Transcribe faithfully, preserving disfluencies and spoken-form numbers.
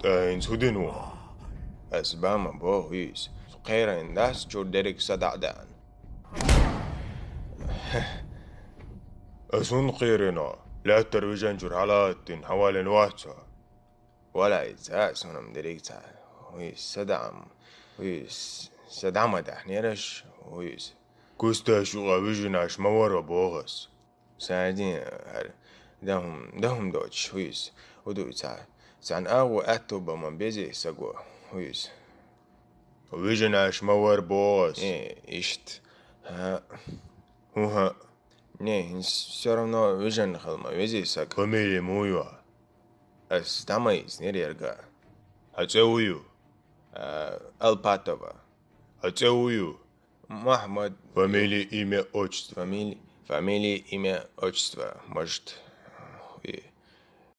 Э, хӀинца хӀу дина ву? Ас бан ма боху, вуйса. Кхеран дац чуьра дерриг садаӀа деана. Ас хӀунда кхерина? Лаьттара вижина чуьра хьалаьттина, хьавалийна вац хьо? Валлахьи, ца, суна-м дерриг ца. Вуйса, садаӀа-м, вуйса, садаӀа ма даьхьнера аш, вуйса. Кусташ юкъа вижина аш ма вара боху ас. Сардин, хӀара, дан хӀума, дан хӀума доцуш, вуйса, хӀу ду ца? Царна агӀо аьтту бан ма безий саго, вуйса. Вижина аш ма вара боху ас. Э, иштта. ХӀаъ. ХӀун хӀаъ? Не, хӀинца всё равно вижина хила ма везий саг. Фамилия муха ю? Ас дӀа ма йийцинера ерга. Хьан цӀе хӀу ю? А, Алпатова. Хьан цӀе хӀу ю? Махьмад. Фамилия, имя, отчество. Фамили-, фамилия, имя, отчество. Может, и